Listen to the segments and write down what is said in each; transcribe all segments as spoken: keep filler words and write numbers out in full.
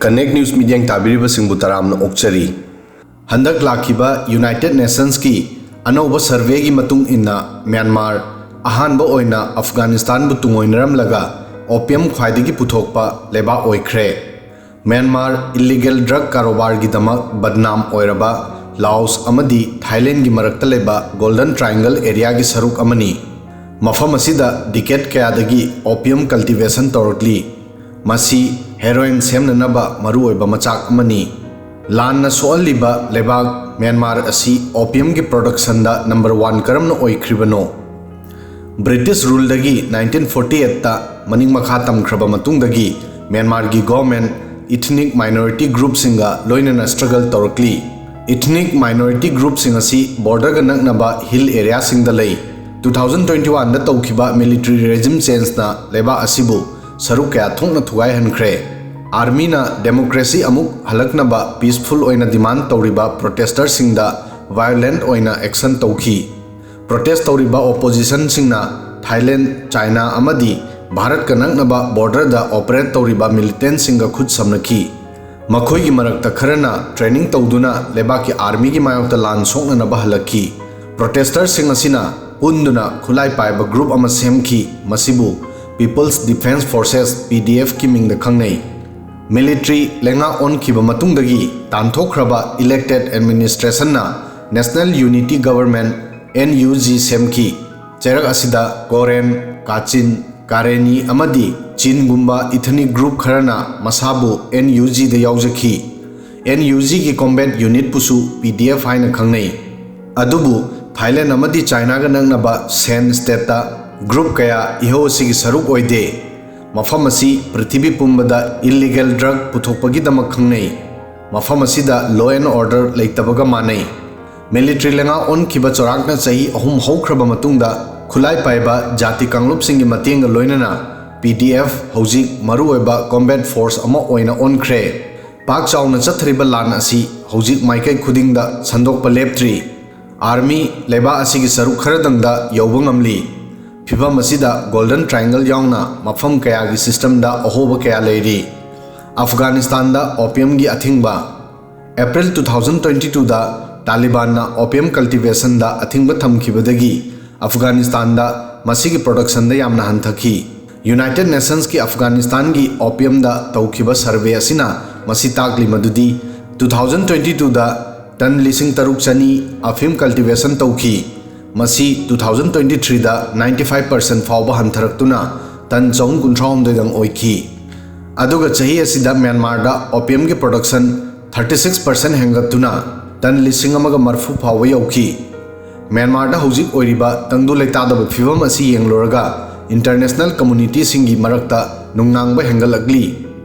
Connect News ꯃꯤꯠꯌꯦꯡ ꯇꯥꯕꯤꯔꯤꯕꯁꯤꯡꯕꯨ ꯇꯔꯥꯝꯅ ꯑꯣꯛꯆꯔꯤ꯫ ꯍꯟꯗꯛ ꯂꯥꯛꯈꯤꯕ ꯌꯨꯅꯥꯏꯇꯦꯗ ꯅꯦꯁꯟꯁꯀꯤ ꯑꯅꯧꯕ ꯁꯔꯚꯦꯒꯤ ꯃꯇꯨꯡ ꯏꯟꯅ, ꯃ꯭ꯌꯥꯟꯃꯥꯔ ꯑꯍꯥꯟꯕ ꯑꯣꯏꯅ ꯑꯐꯒꯥꯅꯤꯁꯇꯥꯟꯕꯨ ꯇꯨꯡꯑꯣꯏꯅꯔꯝꯂꯒ ꯑꯣꯄꯤꯌꯝ ꯈ꯭ꯋꯥꯏꯗꯒꯤ ꯄꯨꯊꯣꯛꯄ ꯂꯩꯕꯥꯛ ꯑꯣꯏꯈ꯭ꯔꯦ꯫ ꯃ꯭ꯌꯥꯟꯃꯥꯔ ꯏꯜꯂꯤꯒꯦꯜ ꯗ꯭ꯔꯒ ꯀꯔꯣꯕꯥꯔꯒꯤꯗꯃꯛ ꯕꯗꯅꯥꯝ ꯑꯣꯏꯔꯕ ꯂꯥꯑꯣꯁ ꯑꯃꯗꯤ ꯊꯥꯏꯂꯦꯟꯒꯤ ꯃꯔꯛꯇ ꯂꯩꯕ ꯒꯣꯜꯗꯟ ꯇ꯭ꯔꯥꯏꯡꯒꯜ ꯑꯦꯔꯤꯌꯥꯒꯤ ꯁꯔꯨꯛ ꯑꯃꯅꯤ꯫ ꯃꯐꯝ ꯑꯁꯤꯗ ꯗꯤꯀꯦꯗ ꯀꯌꯥꯗꯒꯤ ꯑꯣꯄꯤꯌꯝ ꯀꯜꯇꯤꯚꯦꯁꯟ ꯇꯧꯔꯛꯂꯤ꯫ ꯃꯁꯤ ꯍꯦꯔꯣꯏꯟ ꯁꯦꯝꯅꯅꯕ ꯃꯔꯨꯑꯣꯏꯕ ꯃꯆꯥꯛ ꯑꯃꯅꯤ꯫ ꯂꯥꯟꯅ ꯁꯣꯛꯍꯜꯂꯤꯕ ꯂꯩꯕꯥꯛ ꯃ꯭ꯌꯥꯟꯃꯥꯔ ꯑꯁꯤ ꯑꯣꯄꯤꯌꯝꯒꯤ ꯄ꯭ꯔꯣꯗꯛꯁꯟꯗ ꯅꯝꯕꯔ ꯋꯥꯟ ꯀꯔꯝꯅ ꯑꯣꯏꯈ꯭ꯔꯤꯕꯅꯣ? ꯕ꯭ꯔꯤꯇꯤꯁ ꯔꯨꯜꯗꯒꯤ ꯅꯥꯏꯟꯇꯤꯟ ꯐꯣꯔꯇꯤ ꯑꯩꯠꯇ ꯃꯅꯤꯡ ꯃꯈꯥ ꯇꯝꯈ꯭ꯔꯕ ꯃꯇꯨꯡꯗꯒꯤ ꯃ꯭ꯌꯥꯟꯃꯥꯔꯒꯤ ꯒꯣꯔꯃꯦꯟ ꯏꯊꯅꯤꯛ ꯃꯥꯏꯅꯣꯔꯤꯇꯤ ꯒ꯭ꯔꯨꯞꯁꯤꯡꯒ ꯂꯣꯏꯅꯅ ꯁ꯭ꯇ꯭ꯔꯒꯜ ꯇꯧꯔꯛꯂꯤ꯫ ꯏꯊꯅꯤꯛ ꯃꯥꯏꯅꯣꯔꯤꯇꯤ ꯒ꯭ꯔꯨꯞꯁꯤꯡ ꯑꯁꯤ ꯕꯣꯔꯗꯔꯒ ꯅꯛꯅꯕ ꯍꯤꯜ ꯑꯦꯔꯤꯌꯥꯁꯤꯡꯗ ꯂꯩ꯫ ꯇꯨ ꯊꯥꯎꯖꯟ ꯇ꯭ꯋꯦꯟꯇꯤ ꯋꯥꯟꯗ ꯇꯧꯈꯤꯕ ꯃꯤꯂꯤꯇꯔꯤ ꯔꯦꯖꯤꯝ ꯆꯦꯟꯖꯅ ꯂꯩꯕꯥꯛ ꯑꯁꯤꯕꯨ ꯁꯔꯨꯛ ꯀꯌꯥ ꯊꯣꯛꯅ ꯊꯨꯒꯥꯏꯍꯟꯈ꯭ꯔꯦ꯫ ꯑꯥꯔꯃꯤꯅ ꯗꯦꯃꯣꯀ꯭ꯔꯦꯁꯤ ꯑꯃꯨꯛ ꯍꯜꯂꯛꯅꯕ ꯄꯤꯁꯐꯨꯜ ꯑꯣꯏꯅ ꯗꯤꯃꯥꯟ ꯇꯧꯔꯤꯕ ꯄ꯭ꯔꯣꯇꯦꯁꯇꯔꯁꯤꯡꯗ ꯚꯥꯏꯑꯣꯂꯦꯟꯠ ꯑꯣꯏꯅ ꯑꯦꯛꯁꯟ ꯇꯧꯈꯤ꯫ ꯄ꯭ꯔꯣꯇꯦꯁ ꯇꯧꯔꯤꯕ ꯑꯣꯄꯣꯖꯤꯁꯟꯁꯤꯡꯅ ꯊꯥꯏꯂꯦꯟ, ꯆꯥꯏꯅꯥ ꯑꯃꯗꯤ ꯚꯥꯔꯠꯀ ꯅꯛꯅꯕ ꯕꯣꯔꯗꯔꯗ ꯑꯣꯄꯔꯦꯠ ꯇꯧꯔꯤꯕ ꯃꯤꯂꯤꯇꯦꯟꯠꯁꯤꯡꯒ ꯈꯨꯠ ꯁꯝꯅꯈꯤ꯫ ꯃꯈꯣꯏꯒꯤ ꯃꯔꯛꯇ ꯈꯔꯅ ꯇ꯭ꯔꯦꯅꯤꯡ ꯇꯧꯗꯨꯅ ꯂꯩꯕꯥꯛꯀꯤ ꯑꯥꯔꯃꯤꯒꯤ ꯃꯥꯌꯣꯛꯇ ꯂꯥꯟ ꯁꯣꯛꯅꯅꯕ ꯍꯜꯂꯛꯈꯤ꯫ ꯄ꯭ꯔꯣꯇꯦꯁꯇꯔꯁꯤꯡ ꯑꯁꯤꯅ ꯄꯨꯟꯗꯨꯅ ꯈꯨꯠꯂꯥꯏ ꯄꯥꯏꯕ ꯒ꯭ꯔꯨꯞ ꯑꯃ ꯁꯦꯝꯈꯤ, ꯃꯁꯤꯕꯨ People's Defence Forces, ꯄꯤ ꯗꯤ ꯑꯦꯐꯀꯤ ꯃꯤꯡꯗ ꯈꯪꯅꯩ꯫ ꯃꯤꯂꯤꯇꯔꯤ ꯂꯩꯉꯥꯛ ꯑꯣꯟꯈꯤꯕ ꯃꯇꯨꯡꯗꯒꯤ ꯇꯥꯟꯊꯣꯛꯈ꯭ꯔꯕ ꯏꯂꯦꯛꯇꯦꯗ ꯑꯦꯗꯃꯤꯅꯤꯁꯇ꯭ꯔꯦꯁꯟꯅ national unity government, N U G, ꯁꯦꯝꯈꯤ꯫ ꯆꯩꯔꯛ ꯑꯁꯤꯗ ꯀꯣꯔꯦꯟ, ꯀꯥꯆꯤꯟ, ꯀꯥꯔꯦꯅꯤ ꯑꯃꯗꯤ ꯆꯤꯟꯒꯨꯝꯕ ꯏꯊꯅꯤꯛ ꯒ꯭ꯔꯨꯞ ꯈꯔꯅ ꯃꯁꯥꯕꯨ ꯑꯦꯟ ꯌꯨ ꯖꯤꯗ ꯌꯥꯎꯖꯈꯤ꯫ ꯑꯦꯟ ꯌꯨ ꯖꯤꯒꯤ ꯀꯣꯝꯕꯦꯠ ꯌꯨꯅꯤꯠꯄꯨꯁꯨ ꯄꯤ ꯗꯤ ꯑꯦꯐ ꯍꯥꯏꯅ ꯈꯪꯅꯩ꯫ ꯑꯗꯨꯕꯨ ꯊꯥꯏꯂꯦꯟ ꯑꯃꯗꯤ ꯆꯥꯏꯅꯥꯒ ꯅꯛꯅꯕ ꯁꯦꯟ ꯁ꯭ꯇꯦꯠꯇ ꯒ꯭ꯔꯨꯞ ꯀꯌꯥ ꯏꯍꯧ ꯑꯁꯤꯒꯤ ꯁꯔꯨꯛ ꯑꯣꯏꯗꯦ꯫ ꯃꯐꯝ ꯑꯁꯤ ꯄ꯭ꯔꯤꯊꯤꯕꯤ ꯄꯨꯝꯕꯗ ꯏꯜꯂꯤꯒꯦꯜ ꯗ꯭ꯔꯒ ꯄꯨꯊꯣꯛꯄꯒꯤꯗꯃꯛ ꯈꯪꯅꯩ꯫ ꯃꯐꯝ ꯑꯁꯤꯗ law and order ꯂꯩꯇꯕꯒ ꯃꯥꯟꯅꯩ꯫ ꯃꯤꯂꯤꯇꯔꯤ ꯂꯩꯉꯥꯛ ꯑꯣꯟꯈꯤꯕ ꯆꯥꯎꯔꯥꯛꯅ ꯆꯍꯤ ꯑꯍꯨꯝ ꯍꯧꯈ꯭ꯔꯕ ꯃꯇꯨꯡꯗ, ꯈꯨꯠꯂꯥꯏ ꯄꯥꯏꯕ ꯖꯥꯇꯤ ꯀꯥꯡꯂꯨꯞꯁꯤꯡꯒꯤ ꯃꯇꯦꯡꯒ ꯂꯣꯏꯅꯅ ꯄꯤ ꯗꯤ ꯑꯦꯐ ꯍꯧꯖꯤꯛ ꯃꯔꯨꯑꯣꯏꯕ ꯀꯣꯝꯕꯦꯠ ꯐꯣꯔꯁ ꯑꯃ ꯑꯣꯏꯅ ꯑꯣꯟꯈ꯭ꯔꯦ꯫ ꯄꯥꯛ ꯆꯥꯎꯅ ꯆꯠꯊꯔꯤꯕ ꯂꯥꯟ ꯑꯁꯤ ꯍꯧꯖꯤꯛ ꯃꯥꯏꯀꯩ ꯈꯨꯗꯤꯡꯗ ꯁꯟꯗꯣꯛꯄ ꯂꯦꯞꯇ꯭ꯔꯤ꯫ ꯑꯥꯔꯃꯤ ꯂꯩꯕꯥꯛ ꯑꯁꯤꯒꯤ ꯁꯔꯨꯛ ꯈꯔꯗꯪꯗ ꯌꯧꯕ ꯉꯝꯂꯤ꯫ ꯐꯤꯚꯝ ꯑꯁꯤꯗ ꯒꯣꯜꯗꯟ ꯇ꯭ꯔꯥꯏꯡꯒꯜ ꯌꯥꯎꯅ ꯃꯐꯝ ꯀꯌꯥꯒꯤ ꯁꯤꯁꯇꯝꯗ ꯑꯍꯣꯕ ꯀꯌꯥ ꯂꯩꯔꯤ꯫ ꯑꯐꯒꯥꯅꯤꯁꯇꯥꯟꯗ ꯑꯣꯄꯤꯌꯝꯒꯤ ꯑꯊꯤꯡꯕ꯫ April two thousand twenty twoꯗ ꯇꯥꯂꯤꯕꯥꯟꯅ opium ꯀꯜꯇꯤꯚꯦꯁꯟꯗ ꯑꯊꯤꯡꯕ ꯊꯝꯈꯤꯕꯗꯒꯤ ꯑꯐꯒꯥꯅꯤꯁꯇꯥꯟꯗ ꯃꯁꯤꯒꯤ ꯄ꯭ꯔꯣꯗꯛꯁꯟꯗ ꯌꯥꯝꯅ ꯍꯟꯊꯈꯤ꯫ ꯌꯨꯅꯥꯏꯇꯦꯗ ꯅꯦꯁꯟꯁꯀꯤ ꯑꯐꯒꯥꯅꯤꯁꯇꯥꯟꯒꯤ ꯑꯣꯄꯤꯌꯝꯗ ꯇꯧꯈꯤꯕ ꯁꯔꯚꯦ ꯑꯁꯤꯅ ꯃꯁꯤ ꯇꯥꯛꯂꯤ ꯃꯗꯨꯗꯤ two thousand twenty twoꯗ ꯇꯟ ꯂꯤꯁꯤꯡ ꯇꯔꯨꯛ ꯆꯅꯤ ꯑꯐꯤꯝ ꯀꯜꯇꯤꯚꯦꯁꯟ ꯇꯧꯈꯤ꯫ ꯃꯁꯤ two thousand twenty threeꯗ ninety five percent ꯐꯥꯎꯕ ꯍꯟꯊꯔꯛꯇꯨꯅ ꯇꯟ ꯆꯍꯨꯝ ꯀꯨꯟꯊ꯭ꯔꯥ ꯍꯨꯝꯗꯣꯏꯗꯪ ꯑꯣꯏꯈꯤ꯫ ꯑꯗꯨꯒ ꯆꯍꯤ ꯑꯁꯤꯗ ꯃ꯭ꯌꯥꯟꯃꯥꯔꯗ ꯑꯣꯄꯤꯌꯝꯒꯤ ꯄ꯭ꯔꯣꯗꯛꯁꯟ thirty six percent ꯍꯦꯟꯒꯠꯇꯨꯅ ꯇꯟ ꯂꯤꯁꯤꯡ ꯑꯃꯒ ꯃꯔꯤꯐꯨ ꯐꯥꯎꯕ ꯌꯧꯈꯤ꯫ ꯃ꯭ꯌꯥꯟꯃꯥꯔꯗ ꯍꯧꯖꯤꯛ ꯑꯣꯏꯔꯤꯕ ꯇꯪꯗꯨ ꯂꯩꯇꯥꯗꯕ ꯐꯤꯕꯝ ꯑꯁꯤ ꯌꯦꯡꯂꯨꯔꯒ ꯏꯟꯇꯔꯅꯦꯁꯅꯦꯜ ꯀꯝꯃꯨꯅꯤꯇꯤꯁꯤꯡꯒꯤ ꯃꯔꯛꯇ ꯅꯨꯡꯅꯥꯡꯕ ꯍꯦꯟꯒꯠꯂꯛꯂꯤ꯫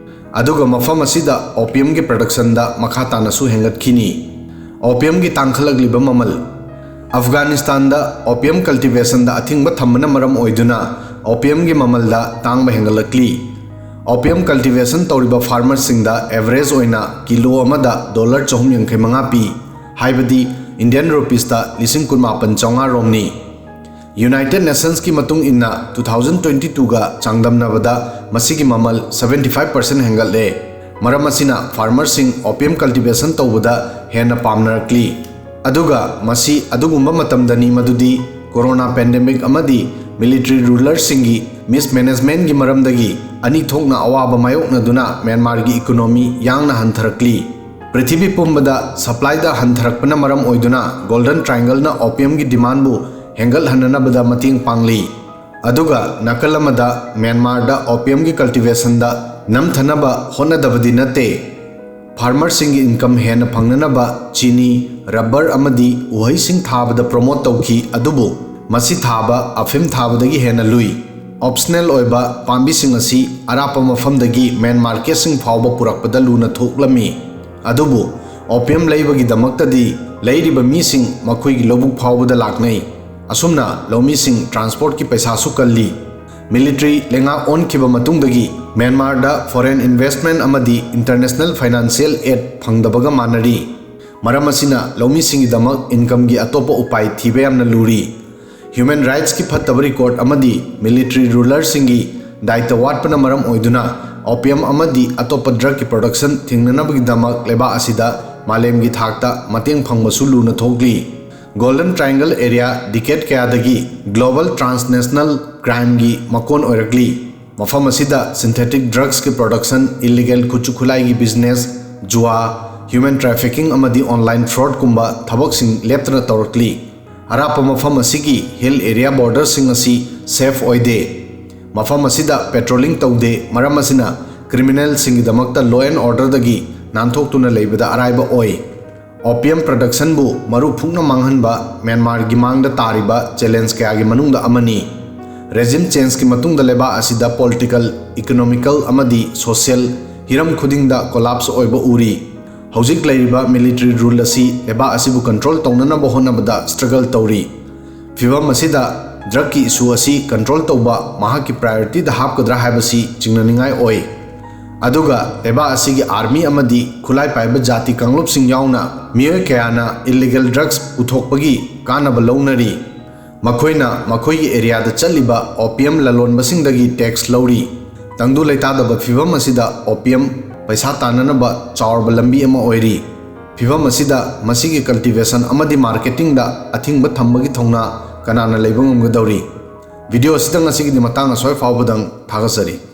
ꯑꯗꯨꯒ ꯃꯐꯝ ꯑꯁꯤꯗ ꯑꯣꯄꯤꯌꯝꯒꯤ ꯄ꯭ꯔꯗꯛꯁꯟꯗ ꯃꯈꯥ ꯇꯥꯅꯁꯨ ꯍꯦꯟꯒꯠꯈꯤꯅꯤ꯫ ꯑꯣꯄꯤꯌꯝꯒꯤ ꯇꯥꯡꯈꯠꯂꯛꯂꯤꯕ ꯃꯃꯜ꯫ ꯑꯐꯒꯥꯅꯤꯁꯇꯥꯟꯗ ꯑꯣꯄꯤꯌꯝ ꯀꯜꯇꯤꯚꯦꯁꯟꯗ ꯑꯊꯤꯡꯕ ꯊꯝꯕꯅ ꯃꯔꯝ ꯑꯣꯏꯗꯨꯅ ꯑꯣꯄꯤꯌꯝꯒꯤ ꯃꯃꯜꯗ ꯇꯥꯡꯕ ꯍꯦꯟꯒꯠꯂꯛꯂꯤ꯫ ꯑꯣꯄꯤꯌꯝ ꯀꯜꯇꯤꯚꯦꯁꯟ ꯇꯧꯔꯤꯕ ꯐꯥꯔꯃꯔꯁꯤꯡꯗ ꯑꯦꯚꯔꯦꯖ ꯑꯣꯏꯅ ꯀꯤꯂꯣ ꯑꯃꯗ ꯗꯣꯂꯔ ꯆꯍꯨꯝ ꯌꯥꯡꯈꯩ ꯃꯉꯥ ꯄꯤ, ꯍꯥꯏꯕꯗꯤ ꯏꯟꯗꯤꯌꯟ ꯔꯨꯄꯤꯁꯇ ꯂꯤꯁꯤꯡ ꯀꯨꯟꯃꯥꯄꯟ ꯆꯥꯝꯃꯉꯥ ꯔꯣꯝꯅꯤ꯫ ꯌꯨꯅꯥꯏꯇꯦꯗ ꯅꯦꯁꯟꯁꯀꯤ ꯃꯇꯨꯡ ꯏꯟꯅ two thousand twenty twoꯒ ꯆꯥꯡꯗꯝꯅꯕꯗ ꯃꯁꯤꯒꯤ ꯃꯃꯜ seventy five percent ꯍꯦꯟꯒꯠꯂꯦ꯫ ꯃꯔꯝ ꯑꯁꯤꯅ ꯐꯥꯔꯃꯔꯁꯤꯡ ꯑꯣꯄꯤꯌꯝ ꯀꯜꯇꯤꯚꯦꯁꯟ ꯇꯧꯕꯗ ꯍꯦꯟꯅ ꯄꯥꯝꯅꯔꯛꯂꯤ꯫ ꯑꯗꯨꯒ ꯃꯁꯤ ꯑꯗꯨꯒꯨꯝꯕ ꯃꯇꯝꯗꯅꯤ ꯃꯗꯨꯗꯤ ꯀꯣꯔꯣꯅꯥ ꯄꯦꯟꯗꯦꯃꯤꯛ ꯑꯃꯗꯤ ꯃꯤꯂꯤꯇꯔꯤ ꯔꯨꯂꯔꯁꯤꯡꯒꯤ ꯃꯤꯁꯃꯦꯅꯦꯖꯃꯦꯟꯒꯤ ꯃꯔꯝꯗꯒꯤ ꯑꯅꯤ ꯊꯣꯛꯅ ꯑꯋꯥꯕ ꯃꯥꯌꯣꯛꯅꯗꯨꯅ ꯃ꯭ꯌꯥꯟꯃꯥꯔꯒꯤ ꯏꯀꯣꯅꯣꯃꯤ ꯌꯥꯡꯅ ꯍꯟꯊꯔꯛꯂꯤ꯫ ꯄ꯭ꯔꯤꯊꯤꯕꯤ ꯄꯨꯝꯕꯗ ꯁꯄ꯭ꯂꯥꯏꯗ ꯍꯟꯊꯔꯛꯄꯅ ꯃꯔꯝ ꯑꯣꯏꯗꯨꯅ ꯒꯣꯜꯗꯟ ꯇ꯭ꯔꯥꯏꯡꯒꯜꯅ ꯑꯣꯄꯤꯌꯝꯒꯤ ꯗꯤꯃꯥꯟꯕꯨ ꯍꯦꯟꯒꯠꯍꯟꯅꯅꯕꯗ ꯃꯇꯦꯡ ꯄꯥꯡꯂꯤ꯫ ꯑꯗꯨꯒ ꯅꯥꯀꯜ ꯑꯃꯗ ꯃ꯭ꯌꯥꯟꯃꯥꯔꯗ ꯑꯣꯄꯤꯌꯝꯒꯤ ꯀꯜꯇꯤꯚꯦꯁꯟꯗ ꯅꯝꯊꯅꯕ ꯍꯣꯠꯅꯗꯕꯗꯤ ꯅꯠꯇꯦ꯫ ꯐꯥꯔꯃꯔꯁꯤꯡꯒꯤ ꯏꯟꯀꯝ ꯍꯦꯟꯅ ꯐꯪꯅꯅꯕ ꯆꯤꯅꯤ, ꯔꯕꯔ ꯑꯃꯗꯤ ꯎꯍꯩꯁꯤꯡ ꯊꯥꯕꯗ ꯄ꯭ꯔꯣꯃꯣꯠ ꯇꯧꯈꯤ, ꯑꯗꯨꯕꯨ ꯃꯁꯤ ꯊꯥꯕ ꯑꯐꯤꯝ ꯊꯥꯕꯗꯒꯤ ꯍꯦꯟꯅ ꯂꯨꯏ꯫ ꯑꯣꯞꯁꯅꯦꯜ ꯑꯣꯏꯕ ꯄꯥꯝꯕꯤꯁꯤꯡ ꯑꯁꯤ ꯑꯔꯥꯞꯄ ꯃꯐꯝꯗꯒꯤ ꯃꯦꯟ ꯃꯥꯔꯀꯦꯠꯁꯤꯡ ꯐꯥꯎꯕ ꯄꯨꯔꯛꯄꯗ ꯂꯨꯅ ꯊꯣꯛꯂꯝꯃꯤ꯫ ꯑꯗꯨꯕꯨ ꯑꯣꯄꯤꯌꯝ ꯂꯩꯕꯒꯤꯗꯃꯛꯇꯗꯤ ꯂꯩꯔꯤꯕ ꯃꯤꯁꯤꯡ ꯃꯈꯣꯏꯒꯤ ꯂꯧꯕꯨꯛ ꯐꯥꯎꯕꯗ ꯂꯥꯛꯅꯩ꯫ ꯑꯁꯨꯝꯅ ꯂꯧꯃꯤꯁꯤꯡ ꯇ꯭ꯔꯥꯟꯁꯄꯣꯔꯠꯀꯤ ꯄꯩꯁꯥꯁꯨ ꯀꯜꯂꯤ꯫ ꯃꯤꯂꯤꯇꯔꯤ ꯂꯩꯉꯥꯛ ꯑꯣꯟꯈꯤꯕ ꯃꯇꯨꯡꯗꯒꯤ ꯃ꯭ꯌꯥꯟꯃꯥꯔꯗ ꯐꯣꯔꯦꯟ ꯏꯟꯚꯦꯁ꯭ꯠꯃꯦꯟꯠ ꯑꯃꯗꯤ ꯏꯟꯇꯔꯅꯦꯁꯅꯦꯜ ꯐꯥꯏꯅꯥꯟꯁꯤꯌꯦꯜ ꯑꯦꯗ ꯐꯪꯗꯕꯒ ꯃꯥꯟꯅꯔꯤ꯫ ꯃꯔꯝ ꯑꯁꯤꯅ ꯂꯧꯃꯤꯁꯤꯡꯒꯤꯗꯃꯛ ꯏꯟꯀꯝꯒꯤ ꯑꯇꯣꯞꯄ ꯎꯄꯥꯏ ꯊꯤꯕ ꯌꯥꯝꯅ ꯂꯨꯔꯤ꯫ ꯍ꯭ꯌꯨꯃꯦꯟ ꯔꯥꯏꯠꯁꯀꯤ ꯐꯠꯇꯕ ꯔꯦꯀꯣꯔꯗ ꯑꯃꯗꯤ ꯃꯤꯂꯤꯇꯔꯤ ꯔꯨꯂꯔꯁꯤꯡꯒꯤ ꯗꯥꯏꯇ ꯋꯥꯠꯄꯅ ꯃꯔꯝ ꯑꯣꯏꯗꯨꯅ Opium ꯑꯃꯗꯤ ꯑꯇꯣꯞꯄ drugꯀꯤ production ꯊꯤꯡꯅꯅꯕꯒꯤꯗꯃꯛ ꯂꯩꯕꯥꯛ ꯑꯁꯤꯗ ꯃꯥꯂꯦꯝꯒꯤ ꯊꯥꯛꯇ ꯃꯇꯦꯡ ꯐꯪꯕꯁꯨ ꯂꯨꯅ ꯊꯣꯛꯂꯤ꯫ Golden Triangle area decade ꯀꯌꯥꯗꯒꯤ global transnational crimeꯒꯤ ꯃꯀꯣꯟ ꯑꯣꯏꯔꯛꯂꯤ꯫ ꯃꯐꯝ ꯑꯁꯤꯗ synthetic drugsꯀꯤ production, illegal ꯈꯨꯠꯁꯨ ꯈꯨꯠꯂꯥꯏꯒꯤ business, ꯖꯨꯋꯥ, human trafficking ꯑꯃꯗꯤ online fraudꯀꯨꯝꯕ ꯊꯕꯛꯁꯤꯡ ꯂꯦꯞꯇꯅ ꯇꯧꯔꯛꯂꯤ꯫ ꯑꯔꯥꯞꯄ ꯃꯐꯝ ꯑꯁꯤꯒꯤ hill area borderꯁꯤꯡ ꯑꯁꯤ safe ꯑꯣꯏꯗꯦ꯫ ꯃꯐꯝ ꯑꯁꯤꯗ patrolling ꯇꯧꯗꯦ, ꯃꯔꯝ ꯑꯁꯤꯅ criminalꯁꯤꯡꯒꯤꯗꯃꯛꯇ law and orderꯗꯒꯤ ꯅꯥꯟꯊꯣꯛꯇꯨꯅ ꯂꯩꯕꯗ ꯑꯔꯥꯏꯕ ꯑꯣꯏ꯫ Opium productionꯕꯨ ꯃꯔꯨ ꯐꯨꯛꯅ ꯃꯥꯡꯍꯟꯕ ꯃ꯭ꯌꯥꯟꯃꯥꯔꯒꯤ ꯃꯥꯡꯗ ꯇꯥꯔꯤꯕ challenge ꯀꯌꯥꯒꯤ ꯃꯅꯨꯡꯗ ꯑꯃꯅꯤ꯫ Regime changeꯀꯤ ꯃꯇꯨꯡꯗ ꯂꯩꯕꯥꯛ ꯑꯁꯤꯗ political, economical ꯑꯃꯗꯤ social ꯍꯤꯔꯝ ꯈꯨꯗꯤꯡꯗ collapse ꯑꯣꯏꯕ ꯎꯔꯤ꯫ ꯍꯧꯖꯤꯛ ꯂꯩꯔꯤꯕ military rule ꯑꯁꯤ ꯂꯩꯕꯥꯛ ꯑꯁꯤꯕꯨ control ꯇꯧꯅꯅꯕ ꯍꯣꯠꯅꯕꯗ struggle ꯇꯧꯔꯤ꯫ ꯐꯤꯚꯝ ꯑꯁꯤꯗ drugꯀꯤ issue ꯑꯁꯤ control ꯇꯧꯕ ꯃꯍꯥꯛꯀꯤ priorityꯗ ꯍꯥꯞꯀꯗ꯭ꯔꯥ ꯍꯥꯏꯕꯁꯤ ꯆꯤꯡꯅꯅꯤꯡꯉꯥꯏ ꯑꯣꯏ꯫ ꯑꯗꯨꯒ ꯂꯩꯕꯥꯛ ꯑꯁꯤꯒꯤ army ꯑꯃꯗꯤ ꯈꯨꯠꯂꯥꯏ ꯄꯥꯏꯕ ꯖꯥꯇꯤ ꯀꯥꯡꯂꯨꯞꯁꯤꯡ ꯌꯥꯎꯅ ꯃꯤꯑꯣꯏ ꯀꯌꯥꯅ illegal drugs ꯄꯨꯊꯣꯛꯄꯒꯤ ꯀꯥꯟꯅꯕ ꯂꯧꯅꯔꯤ꯫ ꯃꯈꯣꯏꯅ ꯃꯈꯣꯏꯒꯤ areaꯗ ꯆꯠꯂꯤꯕ opium ꯂꯂꯣꯟꯕꯁꯤꯡꯗꯒꯤ tax ꯂꯧꯔꯤ꯫ ꯇꯪꯗꯨ ꯂꯩꯇꯥꯗꯕ ꯐꯤꯚꯝ ꯑꯁꯤꯗ opium ꯄꯩꯁꯥ ꯇꯥꯟꯅꯅꯕ ꯆꯥꯎꯔꯕ ꯂꯝꯕꯤ ꯑꯃ ꯑꯣꯏꯔꯤ꯫ ꯐꯤꯚꯝ ꯑꯁꯤꯗ ꯃꯁꯤꯒꯤ cultivation ꯑꯃꯗꯤ marketingꯗ ꯑꯊꯤꯡꯕ ꯊꯝꯕꯒꯤ ꯊꯧꯅꯥ ꯀꯅꯥꯅ ꯂꯩꯕ ꯉꯝꯒꯗꯧꯔꯤ? Video ꯑꯁꯤꯗ ꯉꯁꯤꯒꯤꯗꯤ ꯃꯇꯥꯡ ꯑꯁ꯭ꯋꯥꯏ ꯐꯥꯎꯕꯗꯪ꯫ ꯊꯥꯒꯠꯆꯔꯤ꯫